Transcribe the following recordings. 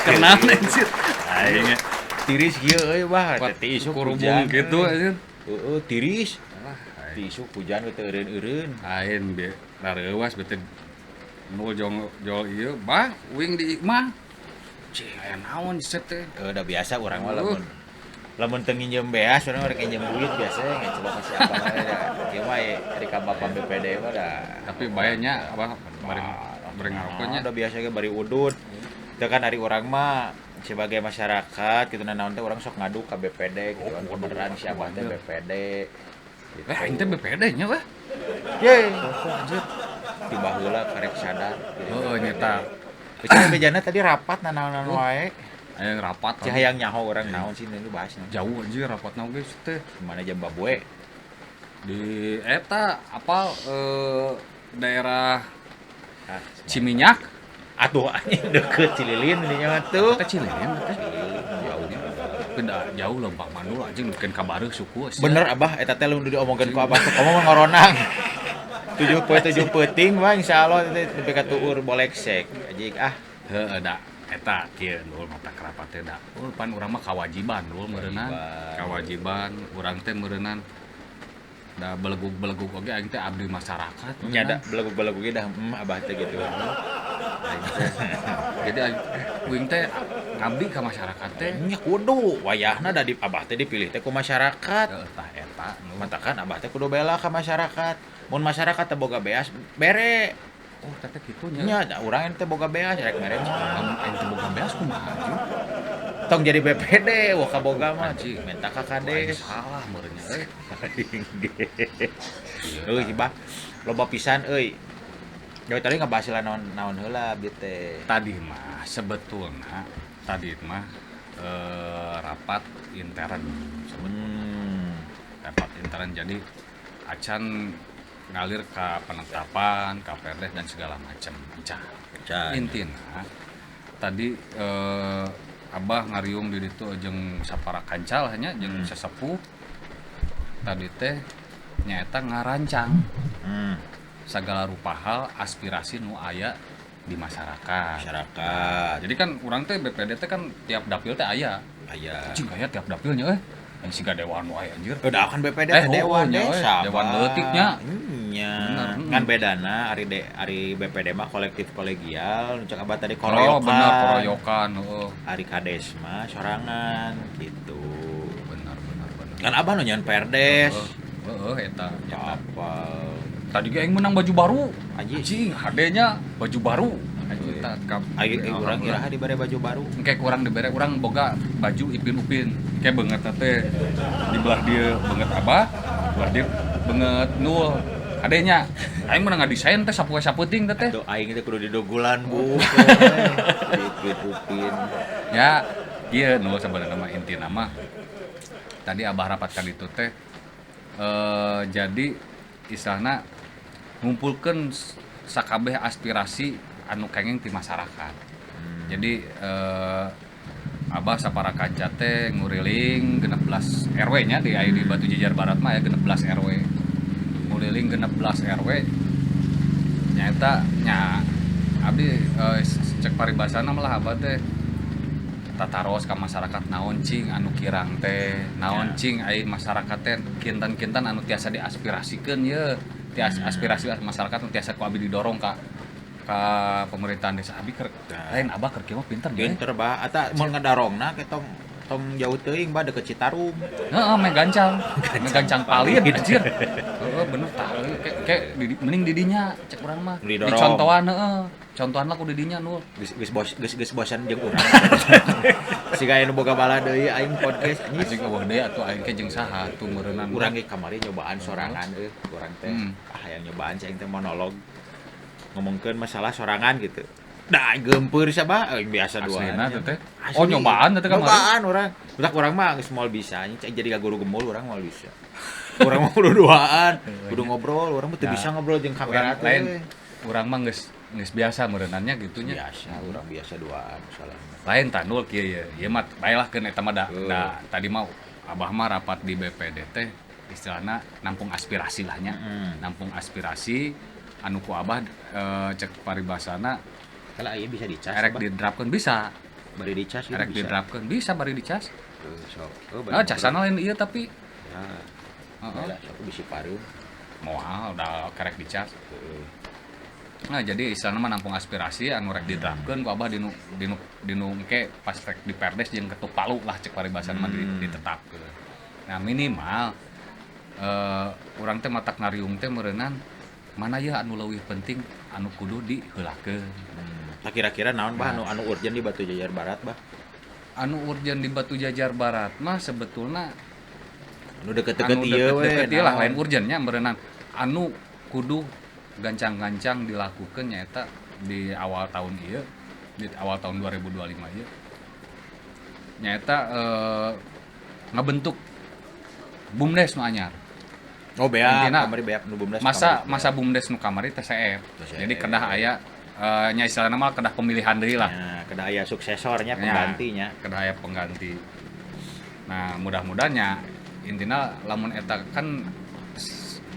Kenal anjir. Aing tiris kieu euy bah, teh isuk Kurubung gitu anjir. Heeh, tiris. Ti isuk hujan we teu eureun-eureun. Aing be lareuwas bete nu jong jol ieu bah uing di imah. Cing aya naon set teh. Udah biasa urang mah lamun lamun teu nginjem beas urang rek nginjem duit biasa ngecelok ka siapa wae da. Ieu mah ari ka Bapak BPD mah da. Tapi bae nya abah bari bari ngarokok nya. Udah biasa ge bari udut. Teu kan ari urang mah sebagai masyarakat gitu naon teh urang sok ngadu ka BPD gitu kan. Beneran si abah teh BPD. Gitu. Eh aing teh BPD nya weh. Ye, anjir. Tiba heula karek sadar. Heeh nyata. Bicara bejana tadi rapat nanaonan wae. Aya rapat. Cih hayang nyaho urang naon sih nu bahasna. Jauh anjir rapatna oge teh. Mana jam baboe? Di eta apa daerah Ciminyak. Atuh anjing deket Cililin dinya mah tuh. Teh Cililin teh. Cililin jauh. Beda jauh lempang Mandul anjing bikin kabareuh suku sia. Bener abah eta teh lamun diomongkeun ku abah teh komo mah ngoronang. 7.7 peuting mah insyaallah teh nepi ka tuur boleksek anjing ah. Heeh da eta kieu nul mata kerapat teh da. Oh pan urang mah kawajiban nul meureunnan. Kawajiban urang teh meureunnan. Da belegug-belegug oge aing teh abdi masyarakat. Nya da belegug-belegug ge dah abah teh gitu. Jadi uing teh ngabdi ka masyarakat teh. Nya kudu wayahna da di abah teh dipilih teh ku masyarakat. Heeh tah eta. Matakan abah teh kudu bela ka masyarakat. Mun masyarakat teh boga beas bere. Oh teh kitu nya. Nya da urang teh boga beas rek mere mah. Lamun aing teh boga beas kumaha anjing? Tong jadi BPD wah kaboga mah minta ka kades. Salah meureun nya euy. Aing ge. Euy bah loba pisan euy. Ya tadi ngebahas lah naon naon heula bieu teh. Tadi mah sebetulna tadi mah rapat intern sebetulna. Rapat intern jadi acan ngalir ke penetapan, ke perdes dan segala macam. Intina tadi abah ngariung di ditu jeung sapara kancal nya jeung sesepuh tadi teh nyaeta ngarancang segala rupa hal aspirasi nu aya di masyarakat. Masyarakat. Jadi kan urang teh BPD teh kan tiap dapil teh aya. Aya. Anjing aya tiap dapilnya euy. Yang siga dewan wae anjir. Udah kan BPD teh dewan desa. Dewan leutik nya. Nya. Kan bedana ari ari BPD mah kolektif kolegial, nu cek abah tadi koroyokan. Oh, bener koroyokan, heeh. Ari kades mah sorangan gitu. Bener bener bener. Kan abah nu nyeun perdes. Heeh eta. Apa? Tadi ge aing menang baju baru. Anjing, HD-nya baju baru. Anjing tah kap. Aing urang iraha dibere baju baru. Engke kurang dibere urang boga baju ipin-upin. Engke beungeut teh di belah dieu beungeut abah, belah dieu beungeut nul. HD-nya. Aing menang ngadesain teh sapoe sapeuting teh. Aduh aing teh kudu didogulan bu. Ipin-upin. Ya, ieu nul sebenarnya mah intina mah. Tadi abah rapat ka ditu teh jadi istilahna ngumpulkeun sakabeh aspirasi anu kenging ti masyarakat. Jadi abah sapara kanca teh nguriling 16 RW nya di aya di Batu Jajar Barat mah ya 16 RW. Nguriling 16 RW nyaeta nya abdi cek paribasana malah abah teh tataros ka masyarakat naon cing anu kirang teh, naon cing ai masyarakat teh kintan-kintan anu tiasa diaspirasikeun ye. Tiasa aspirasi masyarakat anu tiasa ku abdi didorong ka pemerintahan desa abi keur lain abah keur kieu mah pinter nya. Pinter bah eta mun ngadarongna ke tong tong jauh teuing bah deket Citarum. Heeh, meh gancang. Meh gancang palin anjir. Heeh, bener tah kayak mending didinya cek urang mah. Dicontohan heeh. Contohan lah ku didinya nul. Geus geus geus bosan jeung urang. Siga anu boga bala deui aing podcast anjing. Anjing eueuh deui atuh aing ke jeung saha atuh meureunnan. Urang ge kamari nyobaan sorangan euy, urang teh. Ah hayang nyobaan cai aing teh monolog. Ngomongkeun masalah sorangan gitu. Da aing geumpeur sia bah, aing biasa dua. Aslina teh teh. Oh, nyobaan teh kamari. Nyobaan urang. Udah urang mah geus moal bisa anjing, cek jadi ka guru gemul urang moal bisa. Urang mah kudu duaan, kudu ngobrol, urang mah teu Nah, bisa ngobrol jeung kamera Urang teh. lain, urang mah geus geus biasa meureunannya gitunya. Biasa, urang biasa duaan salah. Lain tanul kieu ye. Ieu mah bae lah keun eta mah da, Heuh. da tadi mah abah mah rapat di BPD teh istilahna nampung aspirasi lah nya. Nampung aspirasi anu ku abah cek paribasana Kalau ieu bisa dicas, erek Abah. didrapkeun bisa. Bari dicas gitu Erek bisa. didrapkeun bisa bari dicas. Heuh, sok. Heuh, bari Nah, casana lain ieu tapi Ya, heeh. bae lah, sok bisi pareum. Moal udah kerek dicas. Heeh. Nah, jadi istilahna mah nampung aspirasi anu rek didrapkeun ku abah dinu dinu dinu engke pas rek di Perdes jeung ketuk palu lah cek paribasana mah ditetapkeun. Nah, minimal urang teh matak ngariung teh meureunan mana ya anu leuwih penting anu kudu diheulakeun. Tah kira-kira naon bah anu anu urgent di Batu Jajar Barat bah? Anu urgent di Batu Jajar Barat mah sebetulna Anu deket-deket anu ieu we. deket-deket ieu lah, naon. lain urgentnya meureunan anu kudu gancang-gancang dilakukan nyaeta di awal tahun ieu, di awal tahun 2025 ieu nyaeta ngebentuk BUMDes nu anyar. Oh, beak, Intina, kamari beak nu BUMDes. Masa kamari. masa BUMDes nu kamari teh CF. TCF. Jadi kedah aya nya istilahna mah kedah pemilihan deui lah. Ya, kedah aya suksesornya, Ya, penggantinya. kedah aya pengganti. Nah, mudah-mudahan intina lamun eta kan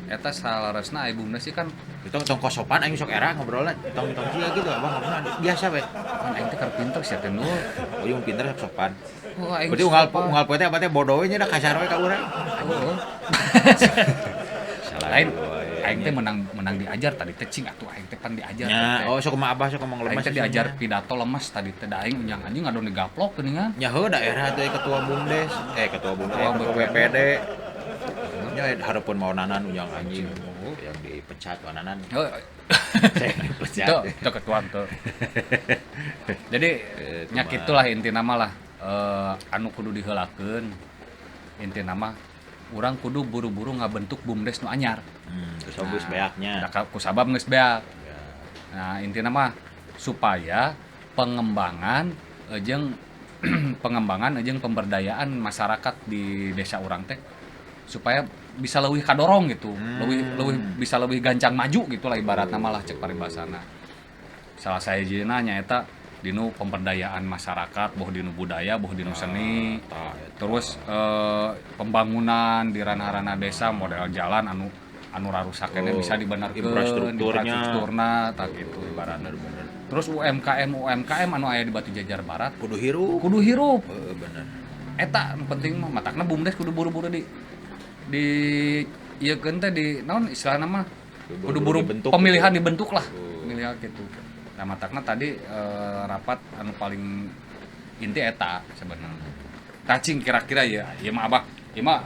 eta salaresna aya BUMDes sih kan. Itu tong kosopan aing sok era ngobrolna, tong tong sia gitu abah ngobrolna biasa we. Kan aing teh keur pinter sia teh nu. Oh, yung pinter sok sopan. Oh, aing Berarti unggal sopan. unggal poe teh abah teh bodoh we nya da kasar we ka urang. Oh. Salah Lain wae, aing teh menang menang diajar tadi teh cing atuh aing teh pan diajar Nya, teh. oh sok kumaha abah sok ngomong Aing lemes. teh diajar pidato lemes tadi teh da aing unjang anjing ngadon digaplok geuningan. Nya heuh daerah teh ketua BUMDes, ketua BUMDes, Ketua ketua BPD. BPD. Nya hareupeun maonanan unjang anjing yang dipecat maonanan. Oh, Saya dipecat. itu itu ketua tuh. Jadi nya kumaha. kitulah inti nama lah. Anu kudu diheulakeun inti nama urang kudu buru-buru ngabentuk BUMDes nu anyar. Geus geus beaknya. Da ku sabab geus beak. Ya. Nah, intinya mah supaya pengembangan jeung pengembangan jeung pemberdayaan masyarakat di desa urang teh supaya bisa leuwih kadorong gitu, leuwih leuwih bisa leuwih gancang maju gitu lah ibaratna malah cek paribasana. Salah sahijina nyaeta dinu pemberdayaan masyarakat, boh dinu budaya, boh dinu seni. Tah, eta. Terus pembangunan di ranah-ranah desa model jalan anu anu rarusak keneh Oh, bisa dibenarkeun, infrastrukturnya. infrastrukturna tah gitu ibaratna. Bener-bener. Terus UMKM UMKM anu aya di Batu Jajar Barat Kudu hirup. kudu hirup. Heeh, bener. Eta nu penting mah matakna BUMDes kudu buru-buru di ieu keun teh di naon istilahna mah kudu buru dibentuk pemilihan gitu. dibentuk lah. Oh. Pemilihan gitu. Nah, matakna tadi rapat anu paling inti eta sebenarnya. Tacing kira-kira ya, ieu mah abah, ieu mah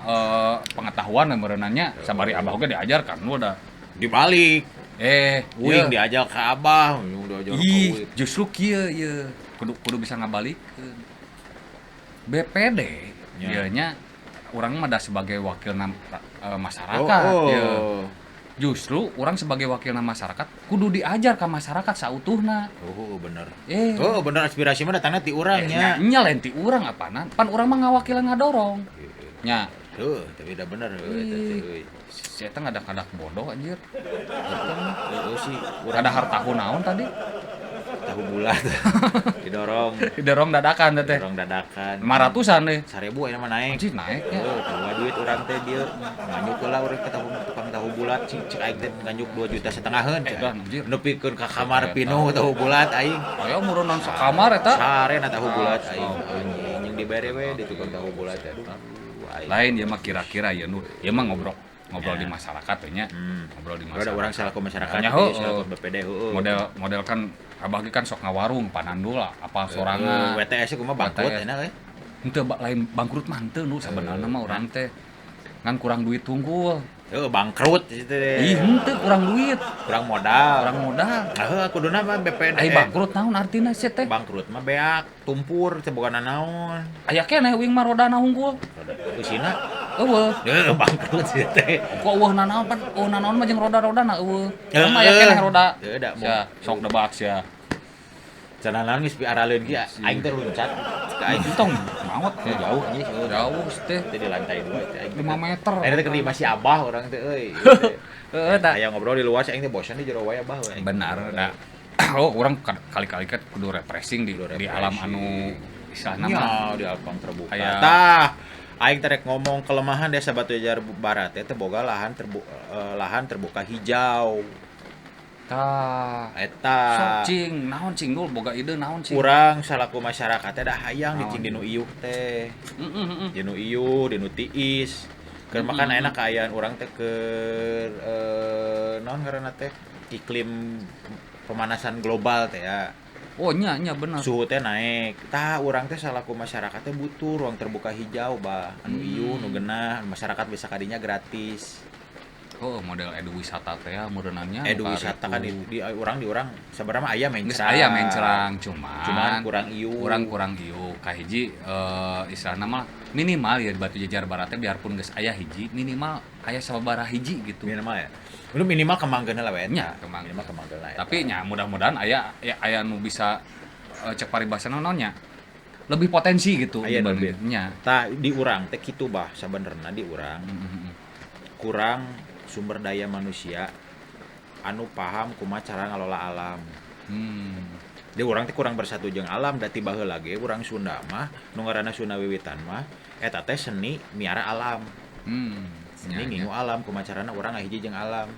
pengetahuan meureunanya sabari abah oge diajar kan lu udah Dibalik. ieu. Uing diajar ke abah, uing diajar ke Ih, uing. justru kieu ieu kudu kudu bisa ngabalikeun. BPD Ya. dieu nya urang mah da sebagai wakil masyarakat Oh, ieu. oh. Justru urang sebagai wakil masyarakat kudu diajar ka masyarakat sautuhna. Oh, bener. Eh, Oh, bener aspirasi mah datangna ti urang nya nya. nya lain ti urang apanan, pan urang mah ngawakilan ngadorong. Nya, Tuh, tapi udah bener heuh eta teh euy. si eta ngadak-ngadak bodoh anjir. Heuh sih, urang Ada harta naon tadi? tahu bulat. Didorong, Didorong dadakan teh teh. didorong dadakan. 500-an deh. 1000 ayeuna mah naik. Anjir naik ya. Heuh, tahu duit urang teh dieu nganjuk heula urang ka tahu tukang tahu bulat cik cek aing teh nganjuk 2 juta setengaheun cek. Edan, anjir. Nepikeun ka kamar Eta. pinuh tahu bulat aing. Aya murunan sakamar eta. Sarena tahu bulat Ah, aing. oh. Anjing yang dibere we di tukang tahu bulat aduh. Aing. Lain ya mah kira-kira ya nu ya mah ngobrol ngobrol di masyarakat we nya. Hmm. Ngobrol di Ada masyarakat. orang selaku masyarakat, Nya, gitu, heuh. selaku BPD heueuh. Model model kan abah ge kan sok ngawarung panandul lah, apa sorangan. WTS kumaha bangkrut WTS. enak we. Henteu lain bangkrut mah henteu nu sabenerna mah urang teh. Ngan kurang duit tunggul. Heuh bangkrut situ teh. Ih henteu kurang duit, Kurang modal. kurang modal. Heuh kuduna mah BPD. Ai bangkrut naon artina sia teh? Bangkrut mah beak, tumpur teh bukan naon. Aya keneh uing mah rodana unggul. Eusina Eueuh. heuh bangkrut sih teh. Kok eueuh nanaon pan eueuh nanaon mah jeung roda-rodana eueuh. Sama aya keneh roda. Heuh da Sia sok debat sia. Cenah naon geus piaraleun ge aing teh luncat. Ka aing Entong maot teh jauh anjing seueur. Jauh teh. Teh di lantai 2 teh aing. 5 meter. Aing teh keur masih abah urang teh euy. Heeh tah. Aya ngobrol di luar aing teh bosan di jero wae abah we. Benar da. Oh, urang kali-kali kan kudu refreshing di Kudu di alam refreshing. anu istilahna Nya mah di alam terbuka. Aya- Tah, aing terek ngomong kelemahan Desa Batujajar Barat teh teu boga lahan lahan terbuka hijau. Tah. Eta. Sok cing, naon cing dul boga ide naon cing. Urang salaku masyarakat teh da hayang Naon? dicing dinu iuh teh. Heeh heeh. Dinu iuh, dinu tiis. Keur makan Mm-mm. enak kaayaan urang teh keur naon ngaranna teh iklim pemanasan global teh ya. Oh nya nya bener. Suhu teh naik. Tah urang teh salaku masyarakat teh butuh ruang terbuka hijau bah. Anu iuh, nu genah, masyarakat bisa kadinya gratis. Oh, model edu wisata teh ya meureunannya. Edu wisata kan di urang di urang sebenarnya mah aya Geus mencrang. aya mencrang cuman Cuman kurang iuh. Kurang kurang iuh. Kahiji istilahna mah minimal ya di Batujajar Barat teh biarpun geus aya hiji minimal aya sababaraha hiji gitu. Minimal ya. Lu minimal kembangkeun lah we eta. Nya, kembangkeun. Minimal kembangkeun lah eta. Tapi nya mudah-mudahan aya ya, aya nu bisa cek paribasana naon nya lebih potensi gitu Aya nu dibanding nya. Tah di urang teh kitu bah sabenerna di urang kurang sumber daya manusia anu paham kumaha cara ngalola alam. Di urang teh kurang bersatu jeung alam da ti baheula ge urang Sunda mah nu ngaranna Sunda Wiwitan mah eta teh seni miara alam. Seni Nya, ngingu nya. alam kumaha carana urang ngahiji jeung alam.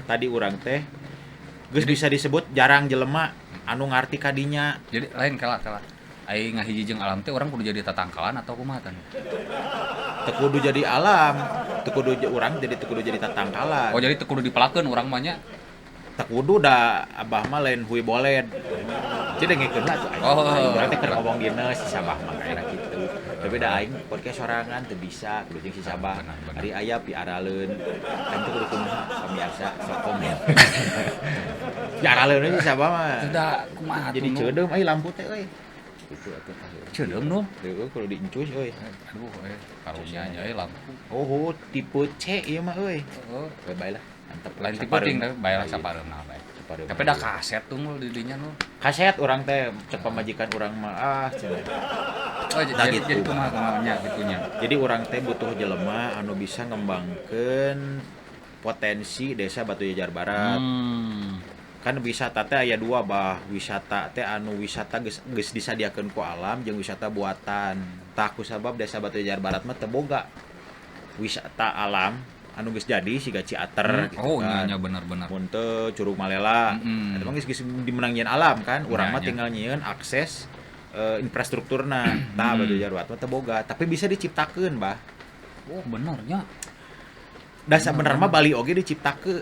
Tadi urang teh geus bisa disebut jarang jelema anu ngarti kadinya. Jadi lain kala kala. Ai ngahiji jeung alam teh urang kudu jadi tatangkalan atau kumaha tah? Teu kudu jadi alam, teu kudu urang jadi teu kudu jadi tatangkalan. Oh jadi teu kudu dipelakeun urang mah nya. Teu kudu da abah mah lain hui boled. Jadi dengekeun lah tuh aing. Oh. Aing urang teh keur ngomong dina si Sabah mah kaena kitu. Tapi da aing podcast sorangan teu bisa kudu jeung si Sabah. Benar, benar. Ari aya piaraleun. Aing teh kudu kumaha pamiarsa sok komen. Piaraleun si Sabah mah. Teu da kumaha Jadi tuh, nu? ceudeum euy lampu teh euy. Gitu atuh tah. Ceudeum nu. Heueuh kudu diencus euy. Aduh euy, karunya nya euy lampu. Oh, tipe C ieu mah euy. Heeh. Bae bae lah. Mantep. Lain tipe Sapareum. ting tapi bae lah Lain. sapareumna bae. Sapareum. Tapi da kaset tuh mul di dinya nu. Kaset urang teh cek pamajikan urang mah ah cenah. Oh, Nah, jadi gitu. jadi kumaha kumaha nya gitunya. Jadi urang teh butuh jelema anu bisa ngembangkeun potensi Desa Batujajar Barat. Kan wisata teh aya dua bah, wisata teh anu wisata geus geus disadiakeun ku alam jeung wisata buatan. Tah kusabab Desa Batujajar Barat mah teu boga wisata alam anu geus jadi siga Ciater gitu Oh, kan. nya nya bener-bener. Mun teu Curug Malela. Eta mah geus geus dimenang nyieun alam kan. Urang Nya, mah nya. tinggal nyieun akses infrastrukturna. Tah Batujajar Barat mah teu boga, tapi bisa diciptakeun bah. Oh, bener nya. Da sabenerna mah Bali oge diciptakeun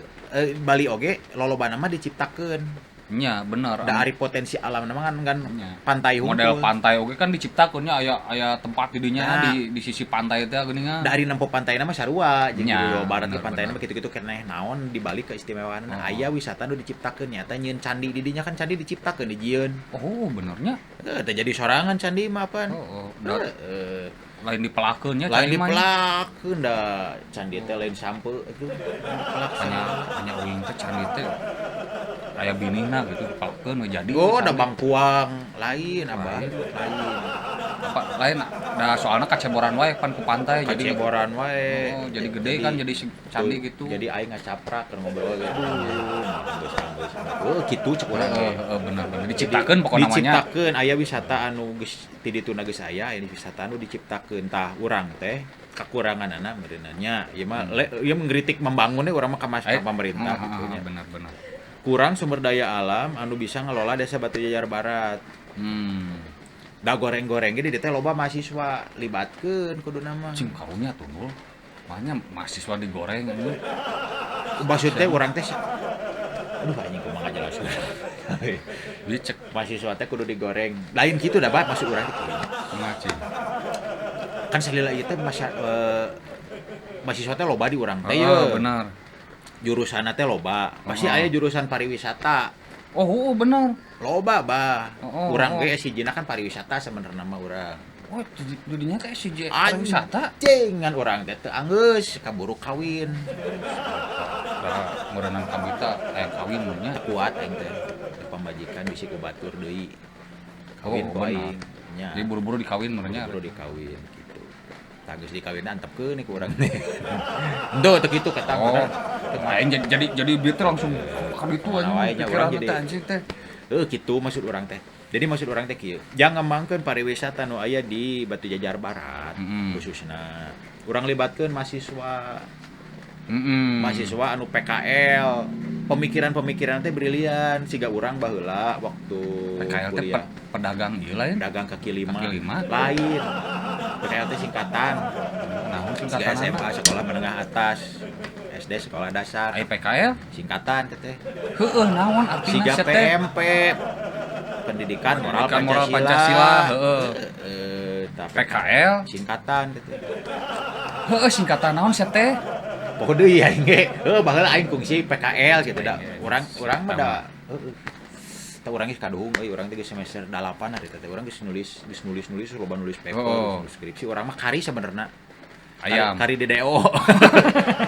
Bali oge lolobana mah diciptakeun. Nya bener. Da ari potensi alam mah kan kan Nya. pantai hungkul. Model pantai oge kan diciptakeun nya aya aya tempat di dinya Nah. di sisi pantai teh geuningan. Da ari nempo pantai mah sarua jeung Nya, di Jawa Barat ge bener, pantai bener. mah kitu-kitu keneh naon di Bali keistimewaan. Oh. Aya wisata nu diciptakeun nyata nyieun candi di dinya kan candi diciptakeun dijieun. Oh, benernya. Teh jadi sorangan candi mah apaan. Oh, oh. Da, Heeh. lain dipelakeun nya Lain candi mah nya. dipelakeun da candi teh lain sampe itu. Pelak Hanya hanya uing teh candi teh aya binihna gitu dipelakeun we jadi. Oh, da candi. bangkuang lain abah, Lain. lain. Apa lain da soalna kaceboran wae pan ku pantai jadi Kaceboran wae. Oh, jadi gede kan jadi candi gitu. Jadi aing ngacaprak keur ngobrol ge. Aduh, geus geus. Oh, kitu cek urang ge. Heeh, heeh, bener bener diciptakeun pokokna mah nya. Diciptakeun aya wisata anu geus ti dituna geus aya, aya wisata anu diciptakeun. Tah urang teh kakuranganana meureunna nya. Ieu mah ieu mengkritik membangunnya urang mah ka Eh, pemerintah heeh, gitu nya. bener bener. Kurang sumber daya alam anu bisa ngelola Desa Batujajar Barat. Da goreng-goreng ge di dieu teh loba mahasiswa libatkeun kuduna mah. Cing karunya tuh nul. Makanya mahasiswa digoreng ini. Maksud teh urang teh aduh anjing kumaha ngajelaskeun. Jadi cek Mahasiswa teh kudu digoreng. Lain kitu da bah maksud urang teh kieu. kumaha cing. Kan salila ieu teh mahasiswa teh loba di urang teh Heeh, ye. bener. Jurusanna teh loba. Pasti Heeh. aya jurusan pariwisata. Oh, oh bener. Loba bah. Oh, Urang oh. ge sijina kan pariwisata sebenarnya mah urang. Oh, jadinya teh si pariwisata. Anjing ngan urang teh teu anggeus kaburu kawin. Nah, ngeureunang kabita aya kawin mun nya. Teu kuat aing teh. Di pamajikan bisi ku batur deui. Kawin Oh, ku benar. aing nya. Jadi buru-buru dikawin merenya. Buru-buru dikawin gitu. Tah geus dikawin antepkeun ku urang teh. Henteu teu kitu kata Oh, bener. aing jadi bieu teh langsung ka ditu Nah, wae anjing nya urang pikiran jadi teh anjing teh. Heuh kitu maksud urang teh. Jadi maksud urang teh kieu, jangan ngembangkeun pariwisata nu aya di Batu Jajar Barat khususna. Urang libatkeun mahasiswa. Mahasiswa anu PKL, pemikiran-pemikiran teh brilian siga urang baheula waktu PKL teh kuliah. Pedagang ieu lain. Pedagang kaki lima. Kaki lima. Lain. PKL teh singkatan. Naon Siga singkatan? SMA sekolah menengah atas, SD sekolah dasar. Ai PKL? Singkatan teh teh. Heueuh naon artina Siga sia teh? PMP, Pendidikan Moral Pendidikan Moral Pancasila. Pancasila, heeh. Heeh, tah PKL? Singkatan teh teh. Heueuh singkatan naon sia teh? Poho deui aing ge. Heuh baheula aing kungsi PKL gitu da. Aing ge, Urang urang mah da sama. heueuh. Tah urang geus kaduhung euy, urang teh geus semester 8 hari teh. Urang geus nulis, geus nulis-nulis loba nulis paper, nulis skripsi. Urang mah kari sebenarnya. Ayam. Kari DDO.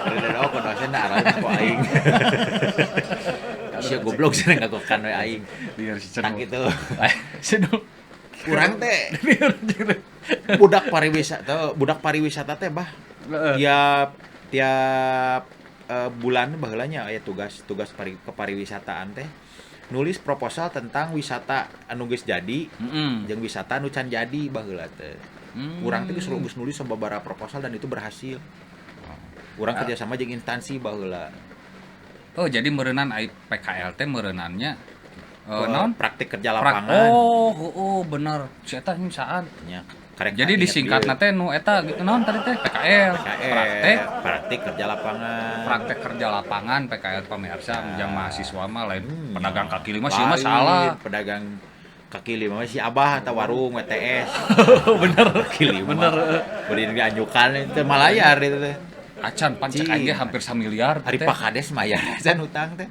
Kari DDO ku dosen da arahna ku aing. Sia goblok cenah ngagokan we aing. Liar si Tah Cenul. kitu. Cenul. Urang teh budak pariwisata, budak pariwisata teh bah. Tiap tiap bulan baheula nya aya tugas tugas kepariwisataan teh nulis proposal tentang wisata anu geus jadi jeung wisata anu can jadi baheula teh. Urang teh geus geus nulis sababaraha proposal dan itu berhasil. Urang kerjasama jeung instansi baheula. Oh, jadi meureunan ai PKL teh meureunannya naon? Praktik kerja lapangan. Oh, heeh bener. Si eta saan. Nya, karek Jadi inget disingkatna ieu. teh nu eta gitu naon tadi teh PKL. PKL, Praktek praktik kerja lapangan. Praktek kerja lapangan PKL pemirsa jang mahasiswa mah lain pedagang kaki lima sih mah Lain, salah. Pedagang kaki lima mah si Abah atau warung WTS. Bener. Kaki lima. Bener. Beri dianjukan itu malayar itu teh. Acan pan cek aing ge hampir samiliar Hari teh. Pak Kades mayar acan hutang teh.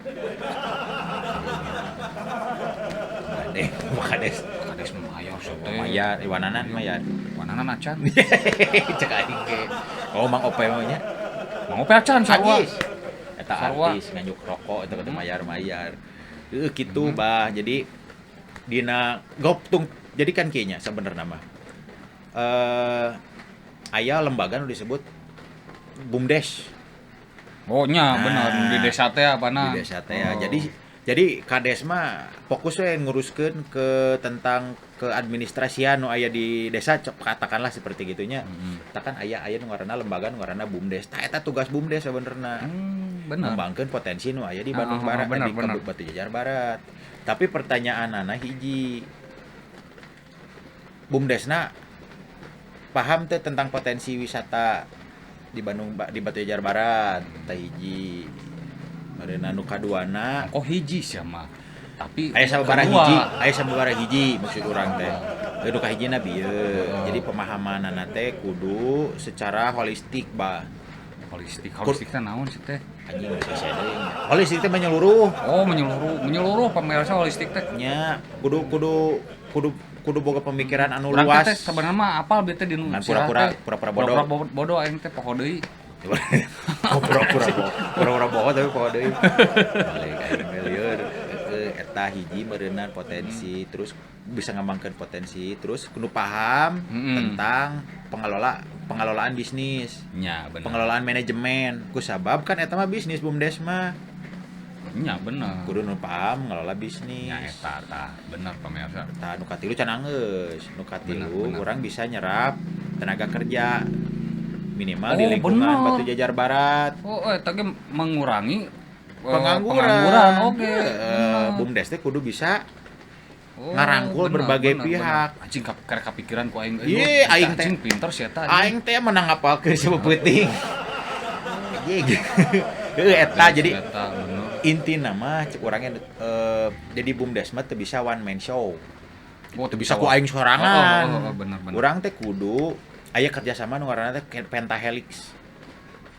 Gade, Pak Kades. Pak Kades mah mayar sok teh. Mayar, iwananan mayar. Wananan acan. Cek aing ge. Oh, Mang Ope mah nya. Mang Ope acan sarua. Artis. Eta Sarua. artis nganjuk rokok eta kata mayar-mayar. Heuh kitu bah. Jadi dina goptung jadi kan kieu nya sebenarnya mah. Aya lembaga nu disebut BUMDes. Oh nya Nah, bener di desa teh apana? Di desa teh ya. Oh. Jadi kades mah fokus we nguruskeun ke tentang keadministrasian nu aya di desa cok, katakanlah seperti gitunya. Tah kan aya aya nu ngaranna lembaga nu ngaranna BUMDes. Tah eta tugas BUMDes sebenarnya. Bener. Ngembangkeun potensi nu aya di Bandung Barat, bener, di bener. Batu Jajar Barat. Tapi pertanyaanana hiji. BUMDesna paham teh tentang potensi wisata di Bandung di Batu Jajar Barat tah hiji. Meureunna nu kaduana Kok hiji sih mah. Tapi aya sababaraha kedua. hiji, aya sababaraha hiji maksud urang teh. Nu kahijina bieu. Jadi pemahamanana teh kudu secara holistik bah. Holistik, holistik teh naon sih teh? Anjing geus hese deui nya. Holistik teh menyeluruh. Oh, menyeluruh, menyeluruh pemirsa holistik teh. Nya kudu kudu kudu kudu boga pemikiran anu Urang luas. teh sebenarnya mah apal beuh teh di nu Ngan sirah pura-pura- teh. pura-pura bodoh. Pura-pura bodoh aing teh poho deui. Pura-pura bohong. Pura-pura bohong tapi poho deui. Balik aing we lieur. Heueuh, eta hiji meureunan potensi, terus bisa ngembangkeun potensi, terus kudu paham tentang pengelolaan bisnis. Nya bener. Pengelolaan manajemen. Ku sabab kan eta mah bisnis BUMDes mah. Nya bener. Kudu nu paham ngelola bisnis. Nya eta tah, bener pemirsa. Tah nu katilu can anggeus. Nu katilu Bener, bener. urang bisa nyerap tenaga kerja minimal Oh, di lingkungan bener. Batu Jajar Barat. Oh, eta ge mengurangi Pengangguran. pengangguran oke. Heeh, BUMDes teh kudu bisa Oh, ngarangkul bener, berbagai bener, pihak. bener. Anjing karek kapikiran ku aing. Ye, aing teh. Anjing pinter sih eta. anjing. Aing teh menang ngapalkeun sapeuting. Anjing. Heuh eta jadi Eta bener. intina mah cek urangnya jadi BUMDes mah teu bisa one man show. Oh, teu Bisa ku aing sorangan. Oh, bener bener. Urang teh kudu aya kerjasama nu ngaranna teh pentahelix.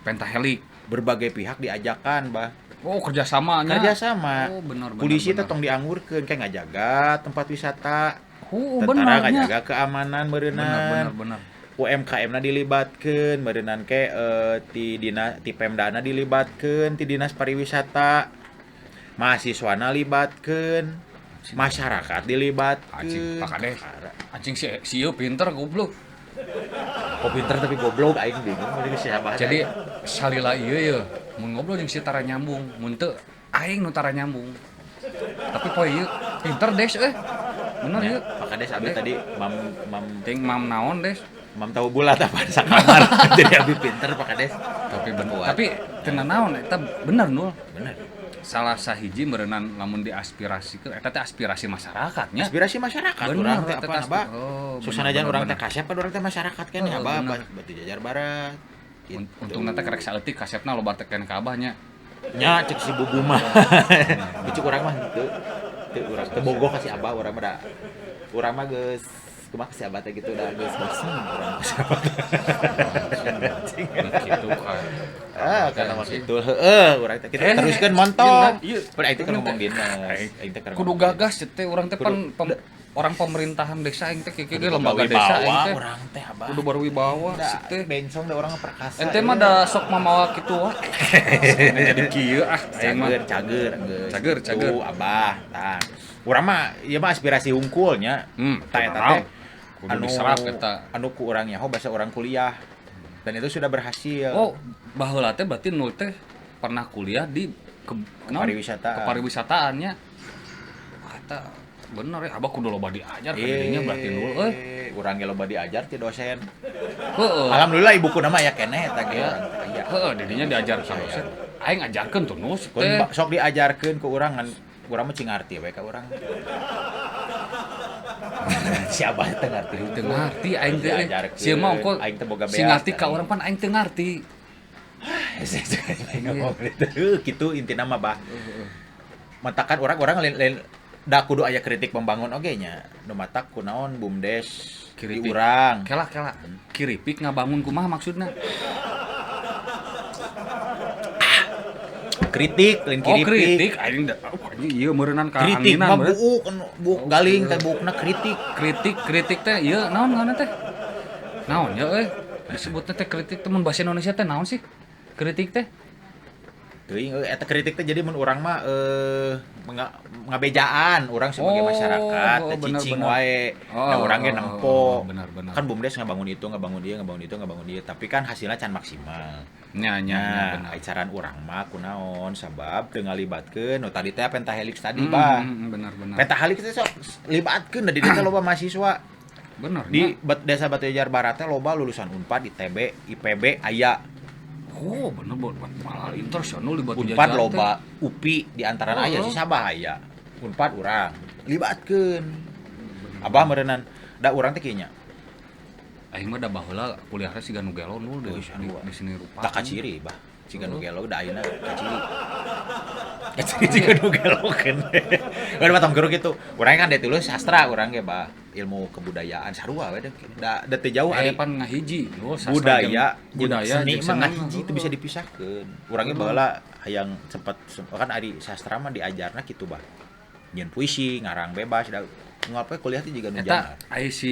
Pentahelix. Berbagai pihak diajakan, bah. Oh, kerjasamanya. Kerjasama. Oh, bener bener. Polisi teh bener. tong diangurkeun kayak ngajaga tempat wisata. Oh, Tentara bener nya. ngajaga keamanan Bener meureunnan. bener bener. UMKM-na dilibatkeun, meureunnan ke ti dina ti Pemdana dilibatkeun, ti Dinas Pariwisata. Mahasiswana libatkeun. Masyarakat dilibatkeun. Anjing, Pak Kades. Anjing si si ieu pinter goblok. Kok pinter tapi goblok, aing bingung ini siapa. Jadi salila ieu ye, mun ngobrol jeung si tara nyambung, mun teu aing nu tara nyambung. Tapi poe ieu pinter Des euy. Bener ya, ieu. Pak Kades abi tadi mam mam Ting mam naon Des? Mam tahu bulat apa sakamar. Jadi abi pinter Pak Kades. Tapi bener. Kuat. Tapi teu naon eta bener nul. Bener. Salah sahiji meureunan lamun diaspirasikeun eta teh aspirasi masyarakatnya. Aspirasi masyarakat Bener, urang teh eta apa teh Abah? oh, Susana bener, jan urang bener, teh kasep kan urang teh masyarakat kan ya Oh, Abah bener. Batu Jajar Barat. Gitu. Untungna teh kerek saeutik kasepna loba teh ka abah nya. Nya cek si bubu mah. Cek urang mah henteu. Teu urang teu bogoh ka si Abah, urang mah da urang mah geus kumaha si Abah teh gitu da geus bosen urang ka si Abah teh. Gitu kan. Ah, karena waktu itu heeh urang teh kita teruskeun montong. Iya. Pan aing teh keur ngomong dinas. Aing teh keur Kudu ngomong gagas teh urang teh pan orang pemerintahan desa aing teh kieu ge lembaga desa aing teh. Urang teh Abah. Kudu berwibawa Da, si teh. bencong da urang perkasa. Ente mah da sok mamawa kitu wa. Jadi kieu ah aing mah. Cager, cager, geus. Cager, cager. Tuh, Abah, tah. Urang mah ieu mah aspirasi hungkulnya. Tah eta teh Kudu diserap eta. Anu ku urang nyaho bahasa urang kuliah. Dan itu sudah berhasil. Oh, baheula teh berarti nul teh pernah kuliah di Kepariwisataan. Kepariwisataannya. Wah, eta bener ya, abah kudu loba diajar ka dirinya berarti nul euy. Urang ge loba diajar ti dosen. Heeh. Alhamdulillah ibuku nama aya keneh eta ge Iya. urang teh aya. Heeh, dirinya diajar ka dosen. Aing ajarkeun tuh nul Kun teh. sok diajarkeun ku urang ngan urang mah cing ngarti we ka urang. Si Abah teh ngarti. Teu ngarti aing teh. Diajarkeun. Sieun mah ongko Aing teh boga sing beas, ngarti ka aing. urang pan aing teu ngarti. Gitu intina mah bah. Matakan orang-orang lain da kudu aya kritik membangun oge nya. Nu matak kunaon BUMDes di Kritik. urang. Kela kela. Kiripik ngabangun kumaha maksudna? Kritik lain Oh, kiripik. kritik aing da oh, anjing ieu meureunnan ka Kritik anginan mah meureun. buuk anu, buuk galing teh buukna kritik. Kritik kritik teh ieu naon ngaranna teh? Naon ya euy? Disebutna teh kritik teh mun bahasa Indonesia teh naon sih? Kritik teh? Teuing euy eta kritik teh jadi mun urang mah ngabejaan urang sebagai Oh, masyarakat oh, teh bener, cicing bener. wae. Oh, Da urang ge oh, nempo. oh, bener, bener. Kan BUMDes ngabangun itu, ngabangun ieu, ngabangun itu, ngabangun ieu, tapi kan hasilnya can maksimal. Nya nya nya Nah, bener. acaran urang mah kunaon sabab teu ngalibatkeun nu tadi teh pentahelix tadi bah. Bener bener. Pentahelix teh sok libatkeun da di dieu teh loba mahasiswa. Bener Di nya. Desa Batu Jajar Barat teh loba lulusan Unpad, ITB, IPB aya. Oh, bener buat malah internasional di Batu Unpad Jajar teh. loba, UPI di antara Oh, aya oh. si Sabah aya. Unpad urang libatkeun. Abah meureunan da urang teh kieu nya. Aing mah da baheula kuliahna siga nu gelo nul Oh, di, di seni rupa. Tak kaciri bah. Ciga nu gelo da ayeuna kaciri. Kaciri ciga nu gelo kan. Kan mah tong guru kitu. Urang kan ditulis sastra urang ge bah, ilmu kebudayaan sarua we da da teu jauh Eh ari pan ngahiji nul sastra budaya jeung- budaya seni jeung mah ngahiji itu mah. bisa dipisahkeun. Urang ge baheula hayang sempat kan ari sastra mah diajarna kitu bah. Nyeun puisi, ngarang bebas da ngapain kuliah teh juga nu Eta jalan. ai si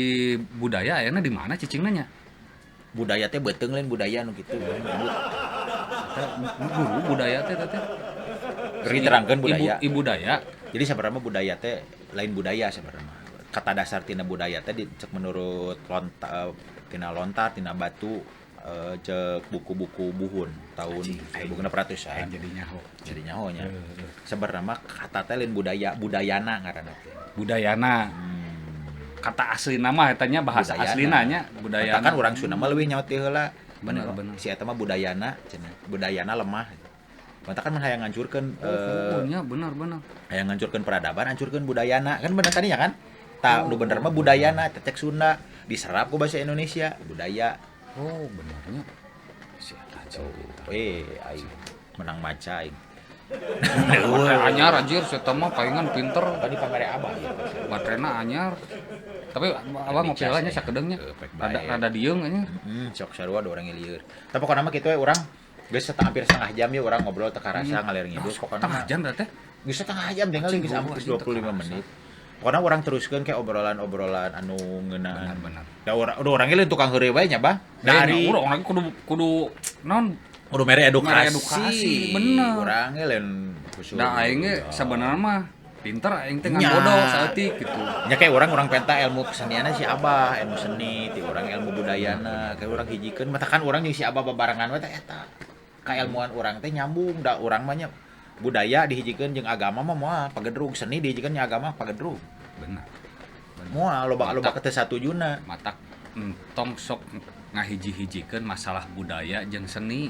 budaya ayeuna di mana cicingna nya? Budaya teh beuteung lain budaya nu kitu. Eta guru budaya teh teh. Keur diterangkeun budaya. Ibu, ibu daya. Jadi sebenarnya budaya teh lain budaya sebenarnya. Kata dasar tina budaya teh dicek menurut lontar, tina lontar, tina batu, cek buku-buku buhun tahun 1600-an. Aing jadi nyaho. Jadi nyaho nya. Sebenarnya mah kata teh lain budaya, budayana ngaranna teh. Budayana. Kata asli nama eta nya bahasa Budayana. aslina nya budayana. Kata kan urang Sunda mah leuwih nyaho teh heula. Bener, bener. Si eta mah budayana cenah. Budayana lemah. Mata kan mah hayang ngancurkeun Oh, nya bener bener. hayang ngancurkeun peradaban, hancurkeun budayana. Kan bener tadinya kan? Ta, nu bener mah budayana, cecek Sunda, diserap ku bahasa Indonesia, budaya. Oh, benernya. Si eta anjing pintar. Aing menang maca aing. Baterai anyar anjir, si eta mah palingan pinter. Tadi pamere abah ya. Baterena anyar. Tapi abah ngopi lah nya sakedeung nya. Pek Rada bae. rada dieung nya. Sok sarua ada orang lieur. Tapi pokokna mah kitu we urang geus hampir setengah jam ya urang ngobrol teu karasa ngalir ngidul pokokna Setengah mah. jam berarti. Geus setengah jam tinggal Anjing, geus gua hampir anjing teu 25 karasa. menit. Pokokna urang teruskeun kayak obrolan-obrolan anu ngeunaan. Benar, benar. Da urang udah urang ge lain tukang heureuy wae nya, Bah. Dari Dari urang lagi kudu kudu naon kudu mere edukasi. Mere edukasi, bener. Urang ge lain khusus. Da aing ge sabenerna mah Pinter aing teh ngan Nya. bodoh saeutik gitu. Nya kayak urang penta ilmu kesenianna si Abah, ilmu seni, ti urang ilmu budayana, kayak urang hijikeun, matakan urang jeung si Abah babarengan we teh eta. Kailmuan urang teh nyambung, da urang mah nya budaya dihijikeun jeung agama mah moal pagedrug, seni dihijikeun jeung agama pagedrug. Bener. Moal loba loba teu satujuna. Matak entong sok ngahiji-hijikeun masalah budaya jeung seni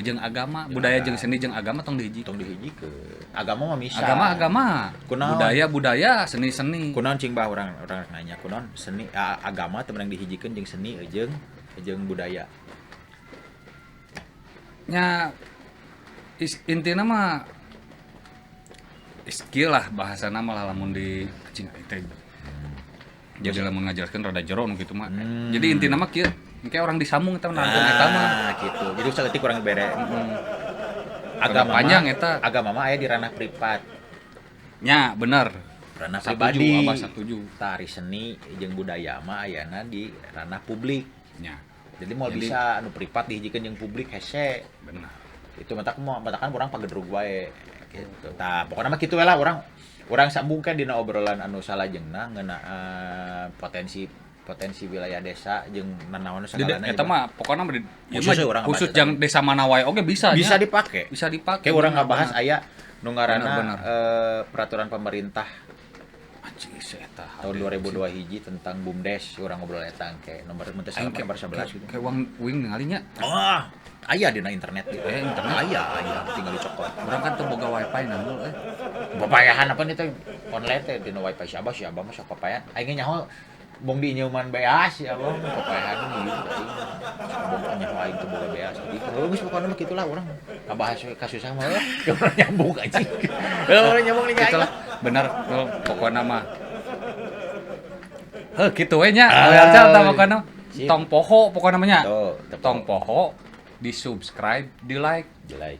jeung agama, budaya jeung seni jeung agama tong dihiji. Tong dihijikeun. Agama mah misah. Agama agama, Kunaon? Budaya budaya, seni seni. Kunaon cing bah urang urang nanya kunaon seni agama teu meunang dihijikeun jeung seni jeung jeung budaya? Nya intina mah skill lah bahasana malah lamun di cing teh. Jadi lamun ngajelaskeun rada jero nu kitu mah. Jadi intina mah kieu, kayak urang disambung eta nerangkeun eta mah. Ah, gitu. Jadi saeutik urang bere. Agama panjang eta. Agama mah aya di ranah privat, Nya bener. Ranah Satuju, pribadi. Abah satuju. Tari seni jeung budaya mah ayana di ranah publik. Nya, Jadi mau Jadi- bisa anu privat dihijikeun jeung publik hese. Bener. Itu matak mau matakan urang pagedrug wae gitu. Tah, pokoknya mah kitu we lah urang urang sambungkan dina obrolan anu salajengna ngeunaan potensi potensi wilayah desa jeung nanaon Di sagalana. eta mah pokoknya mah di ieu Khusus mah urang khusus ngebahas jang desa mana wae oge bisa bisa nya. Dipake. Bisa dipake. Kayak urang bener, ngabahas bener. aya nu ngaranna Bener, bener. Peraturan pemerintah Anjing eta. Tahun 2002 hiji tentang BUMDes, urang ngobrol eta engke nomor mun teu salah Aing nomor 11 gitu. Kayak wang wing ningali nya. Oh, aya dina internet gitu. Eh, internet. Aya, aya tinggal dicokot. Urang kan teu boga wifi nangul eh. Papayahan apa nih teh online teh dina wifi si Abah, si Abah mah sok papayahan. Aing ge nyaho bong di inyeuman beas si Abah mah papayahan gitu aing. Bong nyaho aing teu boga beas gitu. Heuh geus pokona mah kitulah urang ngabahas we kasusah mah lah. Urang nyambung anjing. Urang nyambung nih aing. Itulah bener tuh pokokna mah. Heuh kitu we nya. Ah, Aja tah pokokna. Sip. Tong poho pokokna mah nya. Tuh, Tong poho di subscribe, di like, di like.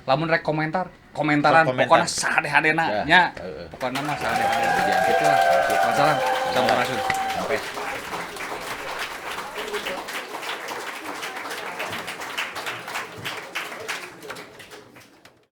Lamun rek komentar, komentaran. Sok komentar. Pokoknya sahade-hadena Ya, nya. heeh. Pokokna mah sahade-hadena. Gitu lah. Wassalam. Sampurasun. Sampai.